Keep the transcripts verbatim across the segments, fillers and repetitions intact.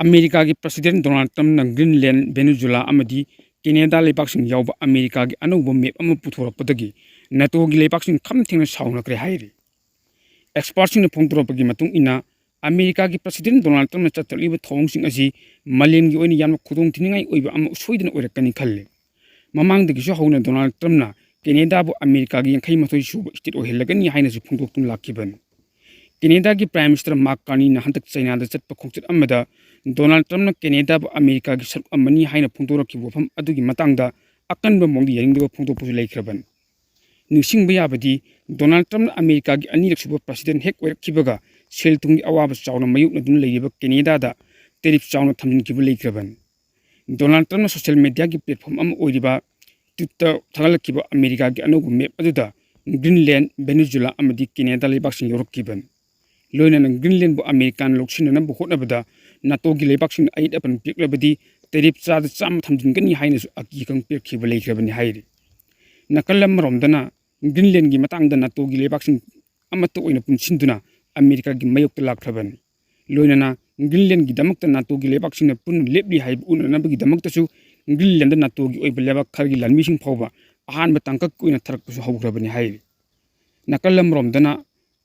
ꯑꯃꯦꯔꯤꯀꯥꯒꯤ president Donald ꯇ꯭ꯔꯝꯞꯅ Greenland, ꯚꯦꯅꯦꯖꯨꯂꯥ ꯑꯃꯗꯤ Canada ꯂꯩꯕꯥꯛꯁꯤꯡ ꯌꯥꯎꯕ ꯑꯃꯦꯔꯤꯀꯥꯒꯤ ꯑꯅꯧꯕ ꯃꯦꯞ ꯑꯃ ꯄꯨꯊꯣꯔꯛꯄꯗꯒꯤ ꯅꯦꯇꯣꯒꯤ ꯂꯩꯕꯥꯛꯁꯤꯡ ꯈꯝ ꯊꯦꯡꯅ ꯁꯥꯎꯅꯈ꯭ꯔꯦ ꯍꯥꯏꯔꯤ꯫ ꯑꯦꯛꯁꯄꯥꯔꯠꯁꯤꯡꯅ ꯐꯣꯡꯗꯣꯔꯛꯄꯒꯤ ꯃꯇꯨꯡ ꯏꯟꯅ, ꯑꯃꯦꯔꯤꯀꯥꯒꯤ ꯄ꯭ꯔꯁꯤꯗꯦꯟ ꯗꯣꯅꯥꯜꯗ ꯇ꯭ꯔꯝꯞꯅ ꯆꯠꯊꯔꯛꯂꯤꯕ ꯊꯧꯑꯣꯡꯁꯤꯡ ꯑꯁꯤ ꯃꯥꯂꯦꯝꯒꯤ ꯑꯣꯏꯅ ꯌꯥꯝꯅ ꯈꯨꯗꯣꯡꯊꯤꯅꯤꯡꯉꯥꯏ ꯑꯣꯏꯕ ꯑꯃ ꯁꯣꯏꯗꯅ ꯑꯣꯏꯔꯛꯀꯅꯤ ꯈꯜꯂꯤ꯫ ꯃꯃꯥꯡꯗꯒꯤꯁꯨ ꯍꯧꯅ ꯗꯣꯅꯥꯜꯗ ꯇ꯭ꯔꯝꯞꯅ ꯀꯦꯅꯦꯗꯥꯕꯨ ꯑꯃꯦꯔꯤꯀꯥꯒꯤ ꯌꯥꯡꯈꯩ ꯃꯥꯊꯣꯏ ꯁꯨꯕ ꯁ꯭ꯇꯦꯠ ꯑꯣꯏꯍꯜꯂꯒꯅꯤ ꯍꯥꯏꯅꯁꯨ ꯐꯣꯡꯗꯣꯛꯇꯨꯅ ꯂꯥꯛꯈꯤꯕꯅꯤ꯫ ꯀꯦꯅꯦꯗꯥꯒꯤ ꯄ꯭ꯔꯥꯏꯝ ꯃꯤꯅꯤꯁꯇꯔ ꯃꯥꯔꯛ ꯀꯥꯔꯅꯤꯅ ꯍꯟꯗꯛ ꯆꯥꯏꯅꯥꯗ ꯆꯠꯄ ꯈꯣꯡꯆꯠ ꯑꯃꯗ ꯗꯣꯅꯥꯜꯗ ꯇ꯭ꯔꯝꯞꯅ ꯀꯦꯅꯦꯗꯥꯕꯨ ꯑꯃꯦꯔꯤꯀꯥꯒꯤ ꯁꯔꯨꯛ ꯑꯃꯅꯤ ꯍꯥꯏꯅ ꯐꯣꯡꯗꯣꯔꯛꯈꯤꯕ ꯋꯥꯐꯝ ꯑꯗꯨꯒꯤ ꯃꯇꯥꯡꯗ ꯑꯀꯟꯕ ꯃꯑꯣꯡꯗ ꯌꯥꯅꯤꯡꯗꯕ ꯐꯣꯡꯗꯣꯛꯄꯁꯨ ꯂꯩꯈ꯭ꯔꯕꯅꯤ꯫ ꯅꯤꯡꯁꯤꯡꯕ ꯌꯥꯕꯗꯤ, ꯗꯣꯅꯥꯜꯗ ꯇ꯭ꯔꯝꯞꯅ ꯑꯃꯦꯔꯤꯀꯥꯒꯤ ꯑꯅꯤꯔꯛ ꯁꯨꯕ ꯄ꯭ꯔꯁꯤꯗꯦꯟ ꯍꯦꯛ ꯑꯣꯏꯔꯛꯈꯤꯕꯒ ꯁꯦꯜ ꯊꯨꯝꯒꯤ ꯑꯋꯥꯕ ꯆꯥꯎꯅ ꯃꯥꯌꯣꯛꯅꯗꯨꯅ ꯂꯩꯔꯤꯕ ꯀꯦꯅꯦꯗꯥꯗ ꯇꯦꯔꯤꯐ ꯆꯥꯎꯅ ꯊꯝꯖꯤꯟꯈꯤꯕ ꯂꯩꯈ꯭ꯔꯕꯅꯤ꯫ ꯗꯣꯅꯥꯜꯗ ꯇ꯭ꯔꯝꯞꯅ ꯁꯣꯁꯤꯌꯦꯜ ꯃꯦꯗꯤꯌꯥꯒꯤ ꯄ꯭ꯂꯦꯠꯐꯣꯝ ꯑꯃ ꯑꯣꯏꯔꯤꯕ ꯇ꯭ꯋꯤꯠꯇ ꯊꯥꯒꯠꯂꯛꯈꯤꯕ ꯑꯃꯦꯔꯤꯀꯥꯒꯤ ꯑꯅꯧꯕ ꯃꯦꯞ ꯑꯗꯨꯗ ꯒ꯭ꯔꯤꯟꯂꯦꯟ, ꯚꯦꯅꯦꯖꯨꯂꯥ ꯑꯃꯗꯤ ꯀꯦꯅꯦꯗꯥ ꯂꯩꯕꯥꯛꯁꯤꯡ ꯌꯥꯎꯔꯛꯈꯤꯕꯅꯤ꯫ ꯂꯣꯏꯅꯅ ꯒ꯭ꯔꯤꯟꯂꯦꯟꯕꯨ ꯑꯃꯦꯔꯤꯀꯥꯅ ꯂꯧꯁꯤꯟꯅꯅꯕ ꯍꯣꯠꯅꯕꯗ ꯅꯥꯇꯣꯒꯤ ꯂꯩꯕꯥꯛꯁꯤꯡꯅ ꯑꯌꯦꯠ ꯑꯄꯟ ꯄꯤꯔꯛꯂꯕꯗꯤ ꯇꯦꯔꯤꯐ ꯆꯥꯗ ꯆꯥꯝꯃ ꯊꯝꯖꯤꯟꯒꯅꯤ ꯍꯥꯏꯅꯁꯨ ꯑꯀꯤ ꯑꯈꯪ ꯄꯤꯔꯛꯈꯤꯕ ꯂꯩꯈ꯭ꯔꯕꯅꯤ ꯍꯥꯏꯔꯤ꯫ ꯅꯥꯀꯜ ꯑꯃꯔꯣꯝꯗꯅ, ꯒ꯭ꯔꯤꯟꯂꯦꯟꯒꯤ ꯃꯇꯥꯡꯗ ꯅꯥꯇꯣꯒꯤ ꯂꯩꯕꯥꯛꯁꯤꯡ ꯑꯃꯠꯇ ꯑꯣꯏꯅ ꯄꯨꯟꯁꯤꯟꯗꯨꯅ ꯑꯃꯦꯔꯤꯀꯥꯒꯤ ꯃꯥꯌꯣꯛꯇ ꯂꯥꯛꯈ꯭ꯔꯕꯅꯤ꯫ ꯂꯣꯏꯅꯅ ꯒ꯭ꯔꯤꯟꯂꯦꯟꯒꯤꯗꯃꯛꯇ ꯅꯥꯇꯣꯒꯤ ꯂꯩꯕꯥꯛꯁꯤꯡꯅ ꯄꯨꯟꯅ ꯂꯦꯞꯂꯤ ꯍꯥꯏꯕ ꯎꯠꯅꯅꯕꯒꯤꯗꯃꯛꯇꯁꯨ ꯒ꯭ꯔꯤꯟꯂꯦꯟꯗ ꯅꯥꯇꯣꯒꯤ ꯑꯣꯏꯕ ꯂꯩꯕꯥꯛ ꯈꯔꯒꯤ ꯂꯥꯟꯃꯤꯁꯤꯡ ꯐꯥꯎꯕ ꯑꯍꯥꯟꯕ ꯇꯥꯡꯀꯛꯀꯤ ꯑꯣꯏꯅ ꯊꯥꯔꯛꯄꯁꯨ ꯍꯧꯈ꯭ꯔꯕꯅꯤ ꯍꯥꯏꯔꯤ꯫ ꯅꯥꯀꯜ ꯑꯃꯔꯣꯝꯗꯅ,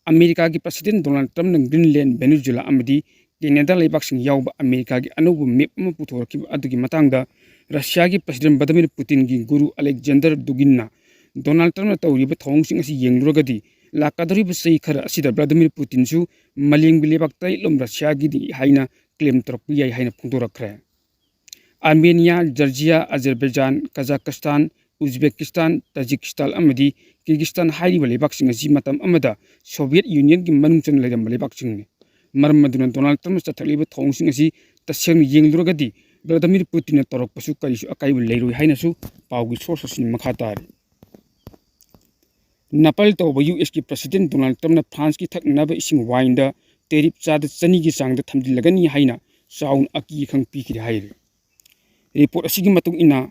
ꯑꯃꯦꯔꯤꯀꯥꯒꯤ ꯄ꯭ꯔꯁꯤꯗꯦꯟ ꯗꯣꯅꯥꯜꯗ ꯇ꯭ꯔꯝꯞꯅ ꯒ꯭ꯔꯤꯟꯂꯦꯟ, ꯚꯦꯅꯦꯖꯨꯂꯥ ꯑꯃꯗꯤ ꯀꯦꯅꯦꯗꯥ ꯂꯩꯕꯥꯛꯁꯤꯡ ꯌꯥꯎꯕ ꯑꯃꯦꯔꯤꯀꯥꯒꯤ ꯑꯅꯧꯕ ꯃꯦꯞ ꯑꯃ ꯄꯨꯊꯣꯔꯛꯈꯤꯕ ꯑꯗꯨꯒꯤ ꯃꯇꯥꯡꯗ ꯔꯁꯤꯌꯥꯒꯤ ꯄ꯭ꯔꯁꯤꯗꯦꯟ ꯚ꯭ꯂꯥꯗꯤꯃꯤꯔ ꯄꯨꯇꯤꯟꯒꯤ ꯒꯨꯔꯨ ꯑꯂꯦꯛꯖꯦꯟꯗꯔ ꯗꯨꯒꯤꯟꯅ ꯗꯣꯅꯥꯜꯗ ꯇ꯭ꯔꯝꯞꯅ ꯇꯧꯔꯤꯕ ꯊꯧꯑꯣꯡꯁꯤꯡ ꯑꯁꯤ ꯌꯦꯡꯂꯨꯔꯒꯗꯤ ꯂꯥꯛꯀꯗꯧꯔꯤꯕ ꯆꯍꯤ ꯈꯔ ꯑꯁꯤꯗ ꯚ꯭ꯂꯥꯗꯤꯃꯤꯔ ꯄꯨꯇꯤꯟꯁꯨ ꯃꯥꯂꯦꯝꯒꯤ ꯂꯩꯕꯥꯛ ꯇꯔꯦꯠꯂꯣꯝ ꯔꯁꯤꯌꯥꯒꯤꯅꯤ ꯍꯥꯏꯅ ꯀ꯭ꯂꯦꯝ ꯇꯧꯔꯛꯄ ꯌꯥꯏ ꯍꯥꯏꯅ ꯐꯣꯡꯗꯣꯔꯛꯈ꯭ꯔꯦ꯫ ꯑꯥꯔꯃꯦꯅꯤꯌꯥ, ꯖꯔꯖꯤꯌꯥ, ꯑꯖꯔꯕꯩꯖꯥꯟ, ꯀꯖꯥꯀꯁꯇꯥꯟ, ꯎꯖꯕꯦꯀꯤꯁꯇꯥꯟ, ꯇꯥꯖꯤꯀꯤꯁꯇꯥꯟ ꯑꯃꯗꯤ ꯀꯤꯔꯒꯤꯁꯇꯥꯟ ꯍꯥꯏꯔꯤꯕ ꯂꯩꯕꯥꯛꯁꯤꯡ ꯑꯁꯤ ꯃꯇꯝ ꯑꯃꯗ ꯁꯣꯚꯤꯌꯦꯠ ꯌꯨꯅꯤꯌꯟꯒꯤ ꯃꯅꯨꯡ ꯆꯟꯅ ꯂꯩꯔꯝꯕ ꯂꯩꯕꯥꯛꯁꯤꯡꯅꯤ꯫ ꯃꯔꯝ ꯑꯗꯨꯅ ꯗꯣꯅꯥꯜꯗ ꯇ꯭ꯔꯝꯞꯅ ꯆꯠꯊꯔꯛꯂꯤꯕ ꯊꯧꯑꯣꯡꯁꯤꯡ ꯑꯁꯤ ꯇꯁꯦꯡꯅ ꯌꯦꯡꯂꯨꯔꯒꯗꯤ ꯚ꯭ꯂꯥꯗꯤꯃꯤꯔ ꯄꯨꯇꯤꯟꯅ ꯇꯧꯔꯛꯄꯁꯨ ꯀꯔꯤꯁꯨ ꯑꯀꯥꯏꯕ ꯂꯩꯔꯣꯏ ꯍꯥꯏꯅꯁꯨ ꯄꯥꯎꯒꯤ ꯁꯣꯔꯁ ꯑꯁꯤꯅ ꯃꯈꯥ ꯇꯥꯔꯤ꯫ ꯅꯥꯄꯜ ꯇꯧꯕ ꯌꯨ ꯑꯦꯁꯀꯤ ꯄ꯭ꯔꯁꯤꯗꯦꯟ ꯗꯣꯅꯥꯜꯗ ꯇ꯭ꯔꯝꯞꯅ ꯐ꯭ꯔꯥꯟꯁꯀꯤ ꯊꯛꯅꯅꯕ ꯏꯁꯤꯡ ꯋꯥꯏꯟꯗ ꯇꯦꯔꯤꯞ ꯆꯥꯗ ꯆꯅꯤꯒꯤ ꯆꯥꯡꯗ ꯊꯝꯖꯤꯜꯂꯒꯅꯤ ꯍꯥꯏꯅ ꯆꯥꯎꯅ ꯑꯀꯤ ꯑꯈꯪ ꯄꯤꯈꯤꯔꯦ ꯍꯥꯏꯔꯤ꯫ ꯔꯤꯄꯣꯔꯠ ꯑꯁꯤꯒꯤ ꯃꯇꯨꯡ ꯏꯟꯅ,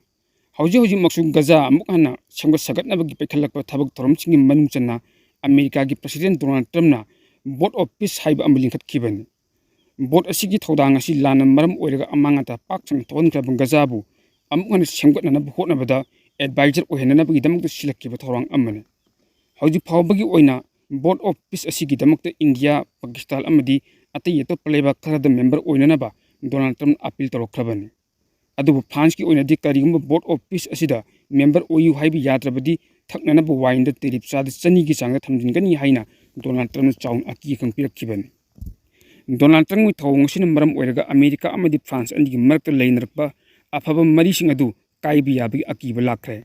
ꯍꯧꯖꯤꯛ ꯍꯧꯖꯤꯛꯃꯛꯁꯨ ꯒꯖꯥ ꯑꯃꯨꯛ ꯍꯟꯅ ꯁꯦꯝꯒꯠ ꯁꯥꯒꯠꯅꯕꯒꯤ ꯄꯥꯏꯈꯠꯂꯛꯄ ꯊꯕꯛ ꯊꯧꯔꯝꯁꯤꯡꯒꯤ ꯃꯅꯨꯡ ꯆꯟꯅ ꯑꯃꯦꯔꯤꯀꯥꯒꯤ ꯄ꯭ꯔꯁꯤꯗꯦꯟ ꯗꯣꯅꯥꯜꯗ ꯇ꯭ꯔꯝꯞꯅ ꯕꯣꯔꯗ ꯑꯣꯐ ꯄꯤꯁ ꯍꯥꯏꯕ ꯑꯃ ꯂꯤꯡꯈꯠꯈꯤꯕꯅꯤ꯫ Board ꯑꯁꯤꯒꯤ ꯊꯧꯗꯥꯡ ꯑꯁꯤ ꯂꯥꯟꯅ ꯃꯔꯝ ꯑꯣꯏꯔꯒ ꯑꯃꯥꯡ ꯑꯇꯥ ꯄꯥꯛ ꯁꯟꯅ ꯊꯣꯛꯍꯟꯈ꯭ꯔꯕ ꯒꯖꯥꯕꯨ ꯑꯃꯨꯛ ꯍꯟꯅ ꯁꯦꯝꯒꯠꯅꯅꯕ ꯍꯣꯠꯅꯕꯗ advisor ꯑꯣꯏꯍꯟꯅꯅꯕꯒꯤꯗꯃꯛꯇ ꯁꯤꯜꯂꯛꯈꯤꯕ ꯊꯧꯔꯥꯡ ꯑꯃꯅꯤ꯫ ꯍꯧꯖꯤꯛ ꯐꯥꯎꯕꯒꯤ ꯑꯣꯏꯅ Board of Peace ꯑꯁꯤꯒꯤꯗꯃꯛꯇ ꯏꯟꯗꯤꯌꯥ, ꯄꯥꯀꯤꯁꯇꯥꯟ ꯑꯃꯗꯤ ꯑꯇꯩ ꯑꯇꯣꯞꯄ ꯂꯩꯕꯥꯛ ꯈꯔꯗ member ꯑꯣꯏꯅꯅꯕ ꯗꯣꯅꯥꯜꯗ ꯇ꯭ꯔꯝꯞꯅ appeal ꯇꯧꯔꯛꯈ꯭ꯔꯕꯅꯤ꯫ ꯑꯗꯨꯕꯨ ꯐ꯭ꯔꯥꯟꯁꯀꯤ ꯑꯣꯏꯅꯗꯤ ꯀꯔꯤꯒꯨꯝꯕ Board of Peace ꯑꯁꯤꯗ member ꯑꯣꯏꯌꯨ ꯍꯥꯏꯕ ꯌꯥꯗ꯭ꯔꯕꯗꯤ ꯊꯛꯅꯅꯕ ꯋꯥꯏꯟꯗ tariff ꯆꯥꯗ ꯆꯅꯤꯒꯤ ꯆꯥꯡꯗ ꯊꯝꯖꯤꯟꯒꯅꯤ ꯍꯥꯏꯅ ꯗꯣꯅꯥꯜꯗ ꯇ꯭ꯔꯝꯞꯅ ꯆꯥꯎꯅ ꯑꯀꯤ ꯑꯈꯪ ꯄꯤꯔꯛꯈꯤꯕꯅꯤ꯫ ꯗꯣꯅꯥꯜꯗ ꯇ꯭ꯔꯝꯞꯀꯤ ꯊꯧꯑꯣꯡ ꯑꯁꯤꯅ ꯃꯔꯝ ꯑꯣꯏꯔꯒ ꯑꯃꯦꯔꯤꯀꯥ ꯑꯃꯗꯤ ꯐ꯭ꯔꯥꯟꯁ ꯑꯅꯤꯒꯤ ꯃꯔꯛꯇ ꯂꯩꯅꯔꯛꯄ ꯑꯐꯕ ꯃꯔꯤꯁꯤꯡ ꯑꯗꯨ ꯀꯥꯏꯕ ꯌꯥꯕꯒꯤ ꯑꯀꯤꯕ ꯂꯥꯛꯈ꯭ꯔꯦ꯫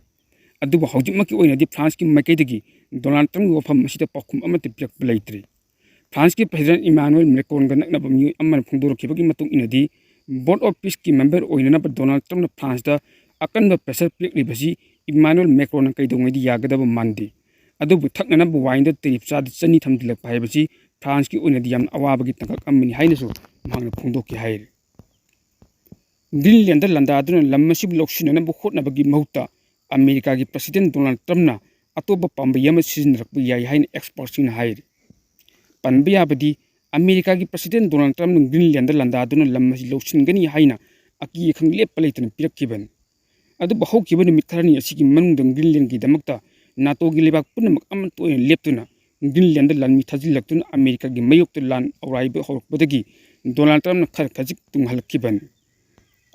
ꯑꯗꯨꯕꯨ ꯍꯧꯖꯤꯛꯃꯛꯀꯤ ꯑꯣꯏꯅꯗꯤ ꯐ꯭ꯔꯥꯟꯁꯀꯤ ꯃꯥꯏꯀꯩꯗꯒꯤ ꯗꯣꯅꯥꯜꯗ ꯇ꯭ꯔꯝꯞꯀꯤ ꯋꯥꯐꯝ ꯑꯁꯤꯗ ꯄꯥꯎꯈꯨꯝ ꯑꯃꯠꯇ ꯄꯤꯔꯛꯄ ꯂꯩꯇ꯭ꯔꯤ꯫ ꯐ꯭ꯔꯥꯟꯁꯀꯤ President Emmanuel Macronꯒ ꯅꯛꯅꯕ ꯃꯤꯑꯣꯏ ꯑꯃꯅ ꯐꯣꯡꯗꯣꯔꯛꯈꯤꯕꯒꯤ ꯃꯇꯨꯡ ꯏꯟꯅꯗꯤ, Board of Peaceꯀꯤ member ꯑꯣꯏꯅꯅꯕ ꯗꯣꯅꯥꯜꯗ ꯇ꯭ꯔꯝꯞꯅ ꯐ꯭ꯔꯥꯟꯁꯇ ꯑꯀꯟꯕ pressure ꯄꯤꯔꯛꯂꯤꯕꯁꯤ Emmanuel Macronꯅ ꯀꯩꯗꯧꯉꯩꯗꯤ ꯌꯥꯒꯗꯕ ꯃꯥꯟꯗꯦ꯫ ꯑꯗꯨꯕꯨ ꯊꯛꯅꯅꯕ ꯋꯥꯏꯟꯗ tariff ꯆꯥꯗ ꯆꯅꯤ ꯊꯝꯖꯤꯜꯂꯛꯄ ꯍꯥꯏꯕꯁꯤ ꯐ꯭ꯔꯥꯟꯁꯀꯤ ꯑꯣꯏꯅꯗꯤ ꯌꯥꯝꯅ ꯑꯋꯥꯕꯒꯤ ꯇꯥꯡꯀꯛ ꯑꯃꯅꯤ ꯍꯥꯏꯅꯁꯨ ꯃꯍꯥꯛꯅ ꯐꯣꯡꯗꯣꯛꯈꯤ ꯍꯥꯏꯔꯤ꯫ ꯒ꯭ꯔꯤꯟꯂꯦꯟꯗ ꯂꯥꯟꯗꯥꯗꯨꯅ ꯂꯝ ꯑꯁꯤꯕꯨ ꯂꯧꯁꯤꯟꯅꯅꯕ ꯍꯣꯠꯅꯕꯒꯤ ꯃꯍꯨꯠꯇ ꯑꯃꯦꯔꯤꯀꯥꯒꯤ President ꯗꯣꯅꯥꯜꯗ ꯇ꯭ꯔꯝꯞꯅ ꯑꯇꯣꯞꯄ ꯄꯥꯝꯕꯩ ꯑꯃ ꯁꯤꯖꯤꯟꯅꯔꯛꯄ ꯌꯥꯏ ꯍꯥꯏꯅ expertꯁꯤꯡꯅ ꯍꯥꯏꯔꯤ꯫ ꯄꯟꯕ ꯌꯥꯕꯗꯤ, ꯑꯃꯦꯔꯤꯀꯥꯒꯤ President ꯗꯣꯅꯥꯜꯗ ꯇ꯭ꯔꯝꯞꯅ ꯒ꯭ꯔꯤꯟꯂꯦꯟꯗ ꯂꯥꯟꯗꯥꯗꯨꯅ ꯂꯝ ꯑꯁꯤ ꯂꯧꯁꯤꯟꯒꯅꯤ ꯍꯥꯏꯅ ꯑꯀꯤ ꯑꯈꯪ ꯂꯦꯞꯄ ꯂꯩꯇꯅ ꯄꯤꯔꯛꯈꯤꯕꯅꯤ꯫ ꯑꯗꯨꯕꯨ ꯍꯧꯈꯤꯕ ꯅꯨꯃꯤꯠ ꯈꯔꯅꯤ ꯑꯁꯤꯒꯤ ꯃꯅꯨꯡꯗ ꯒ꯭ꯔꯤꯟꯂꯦꯟꯒꯤꯗꯃꯛꯇ NATOꯒꯤ ꯂꯩꯕꯥꯛ ꯄꯨꯝꯅꯃꯛ ꯑꯃꯠꯇ ꯑꯣꯏꯅ ꯂꯦꯞꯇꯨꯅ ꯒ꯭ꯔꯤꯟꯂꯦꯟꯗ ꯂꯥꯟꯃꯤ ꯊꯥꯖꯤꯜꯂꯛꯇꯨꯅ ꯑꯃꯦꯔꯤꯀꯥꯒꯤ ꯃꯥꯌꯣꯛꯇ ꯂꯥꯟ ꯑꯧꯔꯥꯏꯕ ꯍꯧꯔꯛꯄꯗꯒꯤ ꯗꯣꯅꯥꯜꯗ ꯇ꯭ꯔꯝꯞꯅ ꯈꯔ ꯈꯖꯤꯛ ꯇꯨꯡꯍꯜꯂꯛꯈꯤꯕꯅꯤ꯫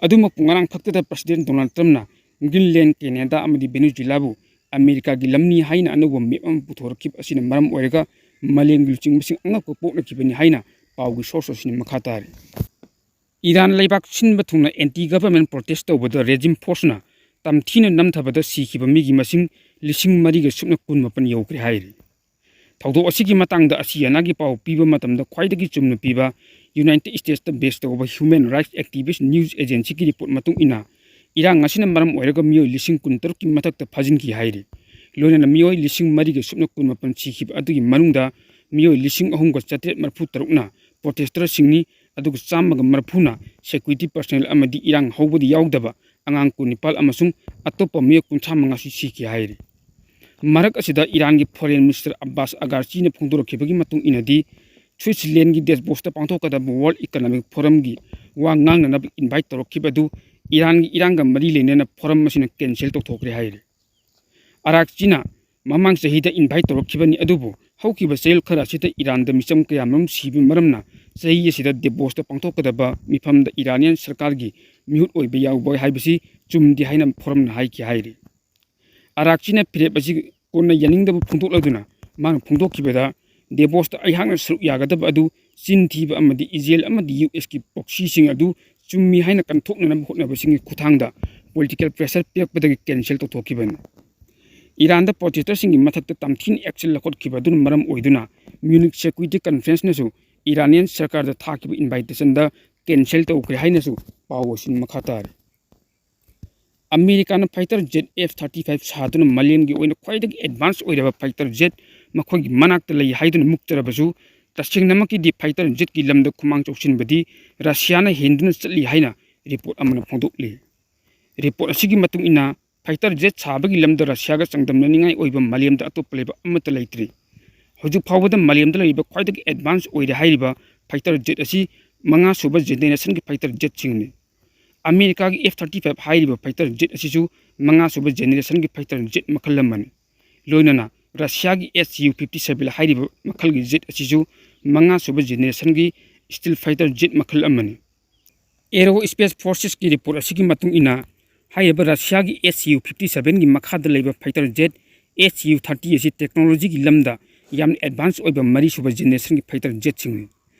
ꯑꯗꯨꯃꯛꯄꯨ ꯉꯔꯥꯡ ꯈꯛꯇꯗ President ꯗꯣꯅꯥꯜꯗ ꯇ꯭ꯔꯝꯞꯅ ꯒ꯭ꯔꯤꯟꯂꯦꯟ, ꯀꯦꯅꯦꯗꯥ ꯑꯃꯗꯤ ꯚꯦꯅꯦꯖꯨꯂꯥꯕꯨ ꯑꯃꯦꯔꯤꯀꯥꯒꯤ ꯂꯝꯅꯤ ꯍꯥꯏꯅ ꯑꯅꯧꯕ map ꯑꯃ ꯄꯨꯊꯣꯔꯛꯈꯤꯕ ꯑꯁꯤꯅ ꯃꯔꯝ ꯑꯣꯏꯔꯒ ꯃꯥꯂꯦꯝꯒꯤ ꯂꯨꯆꯤꯡꯕꯁꯤꯡ ꯑꯉꯛꯄ ꯄꯣꯛꯅꯈꯤꯕꯅꯤ ꯍꯥꯏꯅ ꯄꯥꯎꯒꯤ source ꯑꯁꯤꯅ ꯃꯈꯥ ꯇꯥꯔꯤ꯫ ꯏꯔꯥꯟ ꯂꯩꯕꯥꯛ ꯁꯤꯟꯕ ꯊꯨꯡꯅ anti government protest ꯇꯧꯕꯗ regime forceꯅ ꯇꯝꯊꯤꯅ ꯅꯝꯊꯕꯗ ꯁꯤꯈꯤꯕ ꯃꯤꯒꯤ ꯃꯁꯤꯡ ꯂꯤꯁꯤꯡ ꯃꯔꯤꯒ ꯁꯨꯞꯅ ꯀꯨꯟ ꯃꯥꯄꯟ ꯌꯧꯈ꯭ꯔꯦ ꯍꯥꯏꯔꯤ꯫ ꯊꯧꯗꯣꯛ ꯑꯁꯤꯒꯤ ꯃꯇꯥꯡꯗ ꯑꯁꯤ ꯑꯅꯥꯒꯤ ꯄꯥꯎ ꯄꯤꯕ ꯃꯇꯝꯗ ꯈ꯭ꯋꯥꯏꯗꯒꯤ ꯆꯨꯝꯅ ꯄꯤꯕ United Statesꯇ base ꯇꯧꯕ Human Rights Activist News Agencyꯒꯤ report ꯃꯇꯨꯡ ꯏꯟꯅ, ꯏꯔꯥꯡ ꯑꯁꯤꯅ ꯃꯔꯝ ꯑꯣꯏꯔꯒ ꯃꯤꯑꯣꯏ ꯂꯤꯁꯤꯡ ꯀꯨꯟ ꯇꯔꯨꯛꯀꯤ ꯃꯊꯛꯇ ꯐꯥꯖꯤꯟꯈꯤ ꯍꯥꯏꯔꯤ꯫ ꯂꯣꯏꯅꯅ ꯃꯤꯑꯣꯏ ꯂꯤꯁꯤꯡ ꯃꯔꯤꯒ ꯁꯨꯞꯅ ꯀꯨꯟ ꯃꯥꯄꯟ ꯁꯤꯈꯤꯕ ꯑꯗꯨꯒꯤ ꯃꯅꯨꯡꯗ ꯃꯤꯑꯣꯏ ꯂꯤꯁꯤꯡ ꯑꯍꯨꯝꯒ ꯆꯥꯇ꯭ꯔꯦꯠ ꯃꯔꯤꯐꯨ ꯇꯔꯨꯛꯅ protestersꯁꯤꯡꯅꯤ, ꯑꯗꯨꯒ ꯆꯥꯝꯃꯒ ꯃꯔꯤꯐꯨꯅ security personnel ꯑꯃꯗꯤ ꯏꯔꯥꯡ ꯍꯧꯕꯗ ꯌꯥꯎꯗꯕ ꯑꯉꯥꯡ ꯀꯨꯟꯅꯤꯄꯥꯜ ꯑꯃꯁꯨꯡ ꯑꯇꯣꯞꯄ ꯃꯤꯑꯣꯏ ꯀꯨꯟꯊ꯭ꯔꯥ ꯃꯉꯥꯁꯨ ꯁꯤꯈꯤ ꯍꯥꯏꯔꯤ꯫ ꯃꯔꯛ ꯑꯁꯤꯗ ꯏꯔꯥꯟꯒꯤ Foreign Minister ꯑꯕꯥꯁ ꯑꯒꯥꯔꯆꯤꯅ ꯐꯣꯡꯗꯣꯔꯛꯈꯤꯕꯒꯤ ꯃꯇꯨꯡ ꯏꯟꯅꯗꯤ, ꯁ꯭ꯋꯤꯠꯖꯔꯂꯦꯟꯒꯤ ꯗꯦꯕꯣꯁꯇ ꯄꯥꯡꯊꯣꯛꯀꯗꯕ ꯋꯥꯔꯜ ꯏꯀꯅꯣꯃꯤꯛ ꯐꯣꯔꯝꯒꯤ ꯋꯥ ꯉꯥꯡꯅꯅꯕ ꯏꯟꯚꯥꯏꯠ ꯇꯧꯔꯛꯈꯤꯕ ꯑꯗꯨ ꯏꯔꯥꯟꯒꯤ ꯏꯔꯥꯡꯒ ꯃꯔꯤ ꯂꯩꯅꯅ ꯐꯣꯔꯝ ꯑꯁꯤꯅ ꯀꯦꯟꯁꯦꯜ ꯇꯧꯊꯣꯛꯈ꯭ꯔꯦ ꯍꯥꯏꯔꯤ꯫ ꯑꯔꯥꯛꯆꯤꯅ ꯃꯃꯥꯡ ꯆꯍꯤꯗ ꯏꯟꯚꯥꯏꯠ ꯇꯧꯔꯛꯈꯤꯕꯅꯤ, ꯑꯗꯨꯕꯨ ꯍꯧꯈꯤꯕ ꯆꯌꯣꯜ ꯈꯔ ꯑꯁꯤꯗ ꯏꯔꯥꯟꯗ ꯃꯤꯆꯝ ꯀꯌꯥꯃꯔꯨꯝ ꯁꯤꯕ ꯃꯔꯝꯅ ꯆꯍꯤ ꯑꯁꯤꯗ ꯗꯦꯕꯣꯁꯇ ꯄꯥꯡꯊꯣꯛꯀꯗꯕ ꯃꯤꯐꯝꯗ ꯏꯔꯥꯅꯤꯌꯟ ꯁꯔꯀꯥꯔꯒꯤ ꯃꯤꯍꯨꯠ ꯑꯣꯏꯕ ꯌꯥꯎꯕ ꯍꯥꯏꯕꯁꯤ ꯆꯨꯝꯗꯦ ꯍꯥꯏꯅ ꯐꯣꯔꯝꯅ ꯍꯥꯏꯈꯤ ꯍꯥꯏꯔꯤ꯫ ꯑꯔꯥꯛꯆꯤꯅ ꯐꯤꯔꯦꯞ ꯑꯁꯤ ꯀꯣꯟꯅ ꯌꯥꯅꯤꯡꯗꯕ ꯐꯣꯡꯗꯣꯛꯂꯗꯨꯅ ꯃꯥꯅ ꯐꯣꯡꯗꯣꯛꯈꯤꯕꯗ, "ꯗꯦꯕꯣꯁꯇ ꯑꯩꯍꯥꯛꯅ ꯁꯔꯨꯛ ꯌꯥꯒꯗꯕ ꯑꯗꯨ ꯆꯤꯟ ꯊꯤꯕ ꯑꯃꯗꯤ ꯏꯖꯔꯦꯜ ꯑꯃꯗꯤ ꯌꯨ ꯑꯦꯁꯀꯤ ꯄ꯭ꯔꯣꯛꯁꯤꯁꯤꯡ ꯑꯗꯨ ꯆꯨꯝꯃꯤ ꯍꯥꯏꯅ ꯀꯟꯊꯣꯛꯅꯅꯕ ꯍꯣꯠꯅꯕꯁꯤꯡꯒꯤ ꯈꯨꯠꯊꯥꯡꯗ ꯄꯣꯂꯤꯇꯤꯀꯦꯜ ꯄ꯭ꯔꯦꯁꯔ ꯄꯤꯔꯛꯄꯗꯒꯤ ꯀꯦꯟꯁꯦꯜ ꯇꯧꯊꯣꯛꯈꯤꯕꯅꯤ"꯫ ꯏꯔꯥꯟꯗ ꯄ꯭ꯔꯣꯇꯦꯁꯇꯔꯁꯤꯡꯒꯤ ꯃꯊꯛꯇ ꯇꯝꯊꯤꯅ ꯑꯦꯛꯁꯟ ꯂꯧꯈꯠꯈꯤꯕ ꯑꯗꯨꯅ ꯃꯔꯝ ꯑꯣꯏꯗꯨꯅ ꯃ꯭ꯌꯨꯅꯤꯛ ꯁꯦꯀ꯭ꯌꯨꯔꯤꯇꯤ ꯀꯟꯐꯔꯦꯟꯁꯅꯁꯨ ꯏꯔꯥꯅꯤꯌꯟ ꯁꯔꯀꯥꯔꯗ ꯊꯥꯈꯤꯕ ꯏꯟꯚꯥꯏꯇꯦꯁꯟꯗ ꯀꯦꯟꯁꯦꯜ ꯇꯧꯈ꯭ꯔꯦ ꯍꯥꯏꯅꯁꯨ ꯄꯥꯎ ꯑꯁꯤꯅ ꯃꯈꯥ ꯇꯥꯔꯤ꯫ ꯑꯃꯦꯔꯤꯀꯥꯅ fighter jet F thirty five ꯁꯥꯗꯨꯅ ꯃꯥꯂꯦꯝꯒꯤ ꯑꯣꯏꯅ ꯈ꯭ꯋꯥꯏꯗꯒꯤ ꯑꯦꯗꯚꯥꯟꯁ ꯑꯣꯏꯔꯕ ꯐꯥꯏꯇꯔ ꯖꯦꯠ ꯃꯈꯣꯏꯒꯤ ꯃꯅꯥꯛꯇ ꯂꯩ ꯍꯥꯏꯗꯨꯅ ꯃꯨꯛꯆꯔꯕꯁꯨ, ꯇꯁꯦꯡꯅꯃꯛꯀꯤꯗꯤ ꯐꯥꯏꯇꯔ ꯖꯦꯠꯀꯤ ꯂꯝꯗ ꯈꯨꯃꯥꯡ ꯆꯥꯎꯁꯤꯟꯕꯗꯤ ꯔꯁꯤꯌꯥꯅ ꯍꯦꯟꯗꯨꯅ ꯆꯠꯂꯤ ꯍꯥꯏꯅ ꯔꯤꯄꯣꯔꯠ ꯑꯃꯅ ꯐꯣꯡꯗꯣꯛꯂꯤ꯫ ꯔꯤꯄꯣꯔꯠ ꯑꯁꯤꯒꯤ ꯃꯇꯨꯡ ꯏꯟꯅ, ꯐꯥꯏꯇꯔ ꯖꯦꯠ ꯁꯥꯕꯒꯤ ꯂꯝꯗ ꯔꯁꯤꯌꯥꯒ ꯆꯥꯡꯗꯝꯅꯅꯤꯡꯉꯥꯏ ꯑꯣꯏꯕ ꯃꯥꯂꯦꯝꯗ ꯑꯇꯣꯞꯄ ꯂꯩꯕꯥꯛ ꯑꯃꯠꯇ ꯂꯩꯇ꯭ꯔꯤ꯫ ꯍꯧꯖꯤꯛ ꯐꯥꯎꯕꯗ ꯃꯥꯂꯦꯝꯗ ꯂꯩꯔꯤꯕ ꯈ꯭ꯋꯥꯏꯗꯒꯤ ꯑꯦꯗꯚꯥꯟꯁ ꯑꯣꯏꯔꯦ ꯍꯥꯏꯔꯤꯕ ꯐꯥꯏꯇꯔ ꯖꯦꯠ ꯑꯁꯤ ꯃꯉꯥ ꯁꯨꯕ ꯖꯦꯅꯦꯔꯦꯁꯟꯒꯤ ꯐꯥꯏꯇꯔ ꯖꯦꯠꯁꯤꯡꯅꯤ꯫ ꯑꯃꯦꯔꯤꯀꯥꯒꯤ ꯑꯦꯐ ꯊꯥꯔꯇꯤ ꯐꯥꯏꯚ ꯍꯥꯏꯔꯤꯕ ꯐꯥꯏꯇꯔ ꯖꯦꯠ ꯑꯁꯤꯁꯨ ꯃꯉꯥ ꯁꯨꯕ ꯖꯦꯅꯦꯔꯦꯁꯟꯒꯤ ꯐꯥꯏꯇꯔ ꯖꯦꯠ ꯃꯈꯜ ꯑꯃꯅꯤ꯫ ꯂꯣꯏꯅꯅ ꯔꯁꯤꯌꯥꯒꯤ ꯑꯦꯁ ꯌꯨ ꯐꯤꯐꯇꯤ ꯁꯚꯦꯟ ꯍꯥꯏꯔꯤꯕ ꯃꯈꯜꯒꯤ ꯖꯦꯠ ꯑꯁꯤꯁꯨ ꯃꯉꯥ ꯁꯨꯕ ꯖꯦꯅꯦꯔꯦꯁꯟꯒꯤ ꯁ꯭ꯇꯤꯜ ꯐꯥꯏꯇꯔ ꯖꯦꯠ ꯃꯈꯜ ꯑꯃꯅꯤ꯫ ꯑꯦꯔꯣ ꯁ꯭ꯄꯦꯁ ꯐꯣꯔꯁꯦꯁꯀꯤ ꯔꯤꯄꯣꯔꯠ ꯑꯁꯤꯒꯤ ꯃꯇꯨꯡ ꯏꯟꯅ, ꯍꯥꯏꯔꯤꯕ ꯔꯁꯤꯌꯥꯒꯤ ꯑꯦꯁ ꯌꯨ ꯐꯤꯐꯇꯤ ꯁꯚꯦꯟꯒꯤ ꯃꯈꯥꯗ ꯂꯩꯕ fighter jet S U thirty ꯑꯁꯤ ꯇꯦꯛꯅꯣꯂꯣꯖꯤꯒꯤ ꯂꯝꯗ ꯌꯥꯝꯅ ꯑꯦꯗꯚꯥꯟꯁ ꯑꯣꯏꯕ ꯃꯔꯤꯁꯨꯕ ꯖꯦꯅꯦꯔꯦꯁꯟꯒꯤ ꯐꯥꯏꯇꯔ ꯖꯦꯠꯁꯤꯡꯅꯤ꯫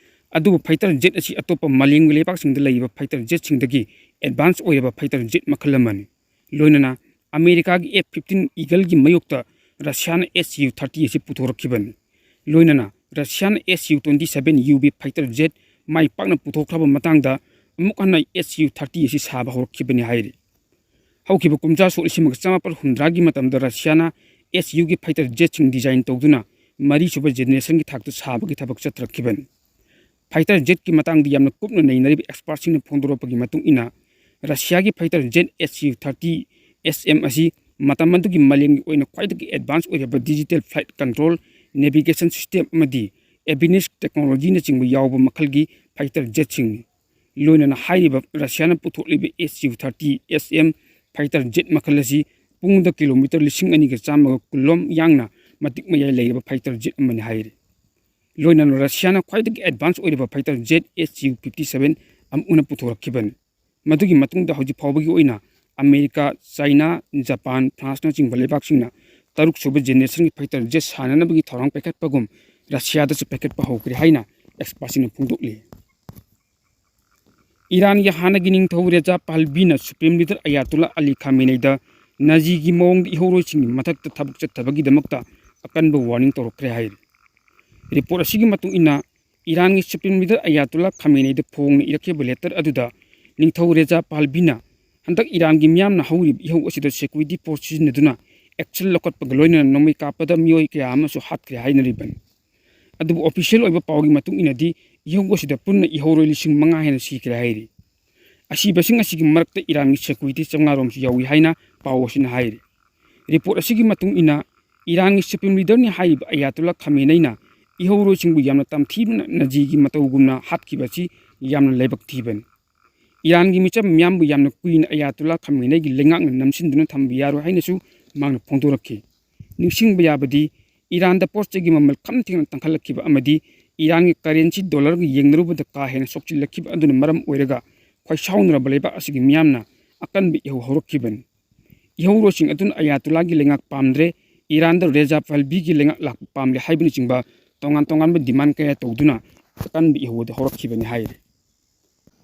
ꯑꯗꯨꯕꯨ ꯐꯥꯏꯇꯔ ꯖꯦꯠ ꯑꯁꯤ ꯑꯇꯣꯞꯄ ꯃꯥꯂꯦꯝꯒꯤ ꯂꯩꯕꯥꯛꯁꯤꯡꯗ ꯂꯩꯔꯤꯕ ꯐꯥꯏꯇꯔ ꯖꯦꯠꯁꯤꯡꯗꯒꯤ ꯑꯦꯗꯚꯥꯟꯁ ꯑꯣꯏꯔꯕ ꯐꯥꯏꯇꯔ ꯖꯦꯠ ꯃꯈꯜ ꯑꯃꯅꯤ꯫ ꯂꯣꯏꯅꯅ ꯑꯃꯦꯔꯤꯀꯥꯒꯤ ꯑꯦꯐ ꯐꯤꯐꯇꯤꯟ ꯏꯒꯜꯒꯤ ꯃꯥꯌꯣꯛꯇ ꯔꯁꯤꯌꯥꯅ ꯑꯦꯁ ꯌꯨ ꯊꯥꯔꯇꯤ ꯑꯁꯤ ꯄꯨꯊꯣꯔꯛꯈꯤꯕꯅꯤ꯫ ꯂꯣꯏꯅꯅ ꯔꯁꯤꯌꯥꯅ S U twenty seven U V fighter jet ꯃꯥꯏ ꯄꯥꯛꯅ ꯄꯨꯊꯣꯛꯈ꯭ꯔꯕ ꯃꯇꯥꯡꯗ ꯑꯃꯨꯛ ꯍꯟꯅ ꯑꯦꯁ ꯌꯨ ꯊꯥꯔꯇꯤ ꯑꯁꯤ ꯁꯥꯕ ꯍꯧꯔꯛꯈꯤꯕꯅꯤ ꯍꯥꯏꯔꯤ꯫ ꯍꯧꯈꯤꯕ ꯀꯨꯝꯖꯥ ꯁꯣꯛ ꯂꯤꯁꯤꯡ ꯑꯃꯒ ꯆꯃꯥꯄꯜ ꯍꯨꯝꯗ꯭ꯔꯥꯒꯤ ꯃꯇꯝꯗ ꯔꯁꯤꯌꯥꯅ ꯑꯦꯁ ꯌꯨꯒꯤ ꯐꯥꯏꯇꯔ ꯖꯦꯠꯁꯤꯡ ꯗꯤꯖꯥꯏꯟ ꯇꯧꯗꯨꯅ ꯃꯔꯤꯁꯨꯕ ꯖꯦꯅꯦꯔꯦꯁꯟꯒꯤ ꯊꯥꯛꯇ ꯁꯥꯕꯒꯤ ꯊꯕꯛ ꯆꯠꯊꯔꯛꯈꯤꯕꯅꯤ꯫ ꯐꯥꯏꯇꯔ ꯖꯦꯠꯀꯤ ꯃꯇꯥꯡꯗ ꯌꯥꯝꯅ ꯀꯨꯞꯅ ꯅꯩꯅꯔꯤꯕ ꯑꯦꯛꯁꯄꯥꯔꯠꯁꯤꯡꯅ ꯐꯣꯡꯗꯣꯔꯛꯄꯒꯤ ꯃꯇꯨꯡ ꯏꯟꯅ, ꯔꯁꯤꯌꯥꯒꯤ fighter jet S U thirty S M ꯑꯁꯤ ꯃꯇꯝ ꯑꯗꯨꯒꯤ ꯃꯥꯂꯦꯝꯒꯤ ꯑꯣꯏꯅ ꯈ꯭ꯋꯥꯏꯗꯒꯤ ꯑꯦꯗꯚꯥꯟꯁ ꯑꯣꯏꯔꯕ digital flight control, navigation system ꯑꯃꯗꯤ ꯑꯦꯕꯤꯅꯤꯁ ꯇꯦꯛꯅꯣꯂꯣꯖꯤꯅꯆꯤꯡꯕ ꯌꯥꯎꯕ ꯃꯈꯜꯒꯤ ꯐꯥꯏꯇꯔ ꯖꯦꯠꯁꯤꯡꯅꯤ꯫ ꯂꯣꯏꯅꯅ ꯍꯥꯏꯔꯤꯕ ꯔꯁꯤꯌꯥꯅ ꯄꯨꯊꯣꯛꯂꯤꯕ ꯑꯦꯁ U thirty S M fighter Z ꯃꯈꯜ ꯑꯁꯤ ꯄꯨꯡꯗ ꯀꯤꯂꯣꯃꯤꯇꯔ ꯂꯤꯁꯤꯡ ꯑꯅꯤꯒ ꯆꯥꯝꯃꯒ ꯀꯨꯟꯂꯣꯝ ꯌꯥꯡꯅ ꯃꯇꯤꯛ ꯃꯌꯥꯏ ꯂꯩꯔꯕ ꯐꯥꯏꯇꯔ ꯖꯦꯠ ꯑꯃꯅꯤ ꯍꯥꯏꯔꯤ꯫ ꯂꯣꯏꯅꯅ ꯔꯁꯤꯌꯥꯅ ꯈ꯭ꯋꯥꯏꯗꯒꯤ ꯑꯦꯗꯚꯥꯟꯁ ꯑꯣꯏꯔꯕ fighter jet S U fifty seven ꯑꯃꯨꯛ ꯍꯟꯅ ꯄꯨꯊꯣꯔꯛꯈꯤꯕꯅꯤ꯫ ꯃꯗꯨꯒꯤ ꯃꯇꯨꯡꯗ ꯍꯧꯖꯤꯛ ꯐꯥꯎꯕꯒꯤ ꯑꯣꯏꯅ ꯑꯃꯦꯔꯤꯀꯥ, ꯆꯥꯏꯅꯥ, ꯖꯄꯥꯟ, ꯐ꯭ꯔꯥꯟꯁꯅꯆꯤꯡꯕ ꯂꯩꯕꯥꯛꯁꯤꯡꯅ ꯇꯔꯨꯛ ꯁꯨꯕ ꯖꯦꯅꯦꯔꯦꯁꯟꯒꯤ ꯐꯥꯏꯇꯔ ꯖꯦꯠ ꯁꯥꯟꯅꯅꯕꯒꯤ ꯊꯧꯔꯥꯡ ꯄꯥꯏꯈꯠꯄꯒꯨꯝ ꯔꯁꯤꯌꯥꯗꯁꯨ ꯄꯥꯏꯈꯠꯄ ꯍꯧꯈ꯭ꯔꯦ ꯍꯥꯏꯅ ꯑꯦꯛꯁꯄꯥꯔꯠꯁꯤꯡꯅ ꯐꯣꯡꯗꯣꯛꯂꯤ꯫ ꯏꯔꯥꯟꯒꯤ ꯍꯥꯟꯅꯒꯤ ꯅꯤꯡꯊꯧ ꯔꯦꯖꯥ ꯄꯍꯜꯕꯤꯅ ꯁꯨꯄ꯭ꯔꯤꯝ ꯂꯤꯗꯔ ꯑꯌꯥꯇꯨꯜꯂꯥ ꯑꯂꯤ ꯈꯥꯃꯦꯅꯩꯗ ꯅꯥꯖꯤꯒꯤ ꯃꯑꯣꯡꯗ ꯏꯍꯧꯔꯣꯏꯁꯤꯡꯒꯤ ꯃꯊꯛꯇ ꯊꯕꯛ ꯆꯠꯊꯕꯒꯤꯗꯃꯛꯇ ꯑꯀꯟꯕ ꯋꯥꯔꯅꯤꯡ ꯇꯧꯔꯛꯈ꯭ꯔꯦ ꯍꯥꯏꯔꯤ꯫ ꯔꯤꯄꯣꯔꯠ ꯑꯁꯤꯒꯤ ꯃꯇꯨꯡ ꯏꯟꯅ, ꯏꯔꯥꯟꯒꯤ ꯁꯨꯄ꯭ꯔꯤꯝ ꯂꯤꯗꯔ ꯑꯌꯥꯇꯨꯜꯂꯥ ꯈꯥꯃꯦꯅꯩꯗ ꯐꯣꯡꯅ ꯏꯔꯛꯈꯤꯕ ꯂꯦꯇꯔ ꯑꯗꯨꯗ ꯅꯤꯡꯊꯧ ꯔꯦꯖꯥ ꯄꯍꯜꯕꯤꯅ ꯍꯟꯗꯛ ꯏꯔꯥꯟꯒꯤ ꯃꯤꯌꯥꯝꯅ ꯍꯧꯔꯤꯕ ꯏꯍꯧ ꯑꯁꯤꯗ ꯁꯦꯀ꯭ꯌꯨꯔꯤꯇꯤ ꯐꯣꯔꯁ ꯁꯤꯖꯤꯟꯅꯗꯨꯅ ꯑꯦꯛꯁꯟ ꯂꯧꯈꯠꯄꯒ ꯂꯣꯏꯅꯅ ꯅꯣꯡꯃꯩ ꯀꯥꯞꯄꯗ ꯃꯤꯑꯣꯏ ꯀꯌꯥ ꯑꯃꯁꯨ ꯍꯥꯠꯈ꯭ꯔꯦ ꯍꯥꯏꯅꯔꯤꯕꯅꯤ꯫ ꯑꯗꯨꯕꯨ ꯑꯣꯐꯤꯁꯤꯌꯦꯜ ꯑꯣꯏꯕ ꯄꯥꯎꯒꯤ ꯃꯇꯨꯡ ꯏꯟꯅꯗꯤ ꯏꯍꯧ ꯑꯁꯤꯗ ꯄꯨꯟꯅ ꯏꯍꯧꯔꯣꯏ ꯂꯤꯁꯤꯡ ꯃꯉꯥ ꯍꯦꯟꯅ ꯁꯤꯈ꯭ꯔꯦ ꯍꯥꯏꯔꯤ꯫ ꯑꯁꯤꯕꯁꯤꯡ ꯑꯁꯤꯒꯤ ꯃꯔꯛꯇ ꯏꯔꯥꯟꯒꯤ ꯁꯦꯀ꯭ꯌꯨꯔꯤꯇꯤ ꯆꯥꯝꯃꯉꯥ ꯔꯣꯝꯁꯨ ꯌꯥꯎꯏ ꯍꯥꯏꯅ ꯄꯥꯎ ꯑꯁꯤꯅ ꯍꯥꯏꯔꯤ꯫ ꯔꯤꯄꯣꯔꯠ ꯑꯁꯤꯒꯤ ꯃꯇꯨꯡ ꯏꯟꯅ, ꯏꯔꯥꯟꯒꯤ ꯁꯨꯄ꯭ꯔꯤꯝ ꯂꯤꯗꯔꯅꯤ ꯍꯥꯏꯔꯤꯕ ꯑꯌꯥꯇꯨꯜꯂꯥ ꯈꯥꯃꯦꯅꯩꯅ ꯏꯍꯧꯔꯣꯏꯁꯤꯡꯕꯨ ꯌꯥꯝꯅ ꯇꯝꯊꯤꯕꯅ ꯅꯥꯖꯤꯒꯤ ꯃꯇꯧꯒꯨꯝꯅ ꯍꯥꯠꯈꯤꯕ ꯑꯁꯤ ꯌꯥꯝꯅ ꯂꯥꯏꯕꯛ ꯊꯤꯕꯅꯤ꯫ ꯏꯔꯥꯟꯒꯤ ꯃꯤꯆꯝ ꯃꯤꯌꯥꯝꯕꯨ ꯌꯥꯝꯅ ꯀꯨꯏꯅ ꯑꯌꯥꯇꯨꯜꯂꯥ ꯈꯥꯃꯦꯅꯩꯒꯤ ꯂꯩꯉꯥꯛꯅ ꯅꯝꯁꯤꯟꯗꯨꯅ ꯊꯝꯕ ꯌꯥꯔꯣꯏ ꯍꯥꯏꯅꯁꯨ ꯃꯍꯥꯛꯅ ꯐꯣꯡꯗꯣꯔꯛꯈꯤ꯫ ꯅꯤꯡꯁꯤꯡꯕ ꯌꯥꯕꯗꯤ, ꯏꯔꯥꯟꯗ ꯄꯣꯠ ꯆꯩꯒꯤ ꯃꯃꯜ ꯈꯝ ꯊꯦꯡꯅ ꯇꯥꯡꯈꯠꯂꯛꯈꯤꯕ ꯑꯃꯗꯤ ꯏꯔꯥꯟꯒꯤ ꯀꯔꯦꯟꯁꯤ ꯗꯣꯂꯔꯒ ꯌꯦꯡꯅꯔꯨꯕꯗ ꯀꯥ ꯍꯦꯟꯅ ꯁꯣꯛꯆꯤꯜꯂꯛꯈꯤꯕ ꯑꯗꯨꯅ ꯃꯔꯝ ꯑꯣꯏꯔꯒ ꯈ꯭ꯋꯥꯏ ꯁꯥꯎꯅꯔꯕ ꯂꯩꯕꯥꯛ ꯑꯁꯤꯒꯤ ꯃꯤꯌꯥꯝꯅ ꯑꯀꯟꯕ ꯏꯍꯧ ꯍꯧꯔꯛꯈꯤꯕꯅꯤ꯫ ꯏꯍꯧꯔꯣꯏꯁꯤꯡ ꯑꯗꯨꯅ ꯑꯌꯥꯇꯨꯜꯂꯥꯒꯤ ꯂꯩꯉꯥꯛ ꯄꯥꯝꯗ꯭ꯔꯦ, ꯏꯔꯥꯟꯗ ꯔꯦꯖꯥ ꯄꯍꯜꯕꯤꯒꯤ ꯂꯩꯉꯥꯛ ꯂꯥꯛꯄ ꯄꯥꯝꯂꯦ ꯍꯥꯏꯕꯅꯆꯤꯡꯕ ꯇꯣꯉꯥꯟ ꯇꯣꯉꯥꯟꯕ ꯗꯤꯃꯥꯟ ꯀꯌꯥ ꯇꯧꯗꯨꯅ ꯑꯀꯟꯕ ꯏꯍꯧ ꯑꯗꯨ ꯍꯧꯔꯛꯈꯤꯕꯅꯤ ꯍꯥꯏꯔꯤ꯫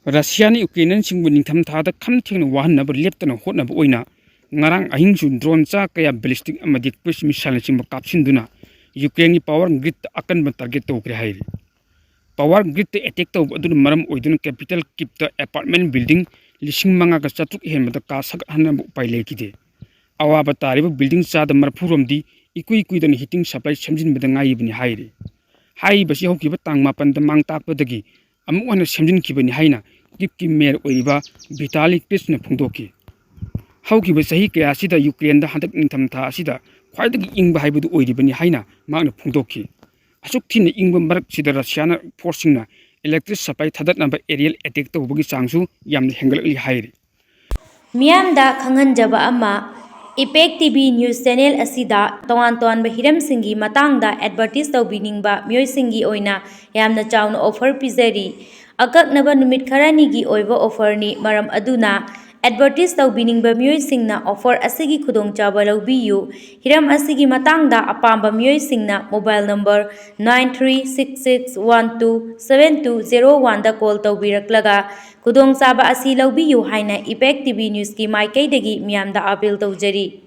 ꯔꯁꯤꯌꯥꯅ ꯌꯨꯀ꯭ꯔꯦꯅꯤꯌꯟꯁꯤꯡꯕꯨ ꯅꯤꯡꯊꯝꯊꯥꯗ ꯈꯝ ꯊꯦꯡꯅ ꯋꯥꯍꯟꯅꯕ ꯂꯦꯞꯇꯅ ꯍꯣꯠꯅꯕ ꯑꯣꯏꯅ ꯉꯔꯥꯡ ꯑꯍꯤꯡꯁꯨ ꯗ꯭ꯔꯣꯟ ꯆꯥ ꯀꯌꯥ ꯕꯦꯂꯤꯁꯇꯤꯛ ꯑꯃꯗꯤ ꯀ꯭ꯔꯨꯏꯖ ꯃꯤꯁꯥꯏꯜꯅꯆꯤꯡꯕ ꯀꯥꯞꯁꯤꯟꯗꯨꯅ ꯌꯨꯀ꯭ꯔꯦꯟꯒꯤ ꯄꯥꯋꯔ ꯒ꯭ꯔꯤꯗꯇ ꯑꯀꯟꯕ ꯇꯥꯔꯒꯦꯠ ꯇꯧꯈ꯭ꯔꯦ ꯍꯥꯏꯔꯤ꯫ ꯄꯥꯋꯔ ꯒ꯭ꯔꯤꯗꯇ ꯑꯦꯇꯦꯛ ꯇꯧꯕ ꯑꯗꯨꯅ ꯃꯔꯝ ꯑꯣꯏꯗꯨꯅ ꯀꯦꯄꯤꯇꯦꯜ ꯀꯤꯞꯇ ꯑꯦꯄꯥꯔꯠꯃꯦꯟ ꯕꯤꯜꯗꯤꯡ ꯂꯤꯁꯤꯡ ꯃꯉꯥꯒ ꯆꯥꯇ꯭ꯔꯨꯛ ꯍꯦꯟꯕꯗ ꯀꯥ ꯁꯥꯒꯠꯍꯟꯅꯕ ꯎꯄꯥꯏ ꯂꯩꯈꯤꯗꯦ꯫ ꯑꯋꯥꯕ ꯇꯥꯔꯤꯕ ꯕꯤꯜꯗꯤꯡ ꯆꯥꯗ ꯃꯔꯐꯨ ꯔꯣꯝꯗꯤ ꯏꯀꯨꯏ ꯀꯨꯏꯗꯅ ꯍꯤꯇꯤꯡ ꯁꯄ꯭ꯂꯥꯏ ꯁꯦꯝꯖꯤꯟꯕꯗ ꯉꯥꯏꯔꯤꯕꯅꯤ ꯍꯥꯏꯔꯤ꯫ ꯍꯥꯏꯔꯤꯕꯁꯤ ꯍꯧꯈꯤꯕ ꯇꯥꯡ ꯃꯥꯄꯟꯗ ꯃꯥꯡ ꯇꯥꯛꯄꯗꯒꯤ ꯑꯃꯨꯛ ꯍꯟꯅ ꯁꯦꯝꯖꯤꯟꯈꯤꯕꯅꯤ ꯍꯥꯏꯅ ꯀꯤꯞꯀꯤ ꯃꯦꯌꯔ ꯑꯣꯏꯔꯤꯕ ꯚꯤꯇꯥꯂꯤ ꯀ꯭ꯂꯤꯆꯅ ꯐꯣꯡꯗꯣꯛꯈꯤ꯫ ꯍꯧꯈꯤꯕ ꯆꯍꯤ ꯀꯌꯥ ꯑꯁꯤꯗ ꯌꯨꯀ꯭ꯔꯦꯟꯗ ꯍꯟꯗꯛ ꯅꯤꯡꯊꯝꯊꯥ ꯑꯁꯤꯗ ꯈ꯭ꯋꯥꯏꯗꯒꯤ ꯏꯪꯕ ꯍꯥꯏꯕꯗꯨ ꯑꯣꯏꯔꯤꯕꯅꯤ ꯍꯥꯏꯅ ꯃꯍꯥꯛꯅ ꯐꯣꯡꯗꯣꯛꯈꯤ꯫ ꯑꯁꯨꯛ ꯊꯤꯅ ꯏꯪꯕ ꯃꯔꯛꯁꯤꯗ ꯔꯁꯤꯌꯥꯅ ꯐꯣꯔꯁꯁꯤꯡꯅ ꯏꯂꯦꯛꯇ꯭ꯔꯤꯛ ꯁꯄ꯭ꯂꯥꯏ ꯊꯥꯗꯠꯅꯕ ꯑꯦꯔꯤꯌꯦꯜ ꯑꯦꯇꯦꯛ ꯇꯧꯕꯒꯤ ꯆꯥꯡꯁꯨ ꯌꯥꯝꯅ ꯍꯦꯟꯒꯠꯂꯛꯂꯤ ꯍꯥꯏꯔꯤ꯫ ꯃꯤꯌꯥꯝꯗ ꯈꯪꯍꯟꯖꯕ ꯑꯃ, ꯏꯄꯦꯛ ꯇꯤ ꯚꯤ ꯅ꯭ꯌꯨꯁ ꯆꯦꯅꯦꯜ ꯑꯁꯤꯗ ꯇꯣꯉꯥꯟ ꯇꯣꯉꯥꯟꯕ ꯍꯤꯔꯝꯁꯤꯡꯒꯤ ꯃꯇꯥꯡꯗ ꯑꯦꯗꯚꯔꯇꯤꯁ ꯇꯧꯕꯤꯅꯤꯡꯕ ꯃꯤꯑꯣꯏꯁꯤꯡꯒꯤ ꯑꯣꯏꯅ ꯌꯥꯝꯅ ꯆꯥꯎꯅ ꯑꯣꯐꯔ ꯄꯤꯖꯔꯤ꯫ ꯑꯀꯛꯅꯕ ꯅꯨꯃꯤꯠ ꯈꯔꯅꯤꯒꯤ ꯑꯣꯏꯕ ꯑꯣꯐꯔꯅꯤ, ꯃꯔꯝ ꯑꯗꯨꯅ ꯑꯦꯗꯚꯔꯇꯤꯁ ꯇꯧꯕꯤꯅꯤꯡꯕ ꯃꯤꯑꯣꯏꯁꯤꯡꯅ ꯑꯣꯐꯔ ꯑꯁꯤꯒꯤ ꯈꯨꯗꯣꯡꯆꯥꯕ ꯂꯧꯕꯤꯌꯨ꯫ ꯍꯤꯔꯝ ꯑꯁꯤꯒꯤ ꯃꯇꯥꯡꯗ ꯑꯄꯥꯝꯕ ꯃꯤꯑꯣꯏꯁꯤꯡꯅ mobile number nine three six six one two seven two zero one ꯗ ꯀꯣꯜ ꯇꯧꯕꯤꯔꯛꯂꯒ ꯈꯨꯗꯣꯡꯆꯥꯕ ꯑꯁꯤ ꯂꯧꯕꯤꯌꯨ ꯍꯥꯏꯅ ꯏꯄꯦꯛ ꯇꯤ ꯚꯤ ꯅ꯭ꯌꯨꯁꯀꯤ ꯃꯥꯏꯀꯩꯗꯒꯤ ꯃꯤꯌꯥꯝꯗ ꯑꯥꯄꯤꯜ ꯇꯧꯖꯔꯤ꯫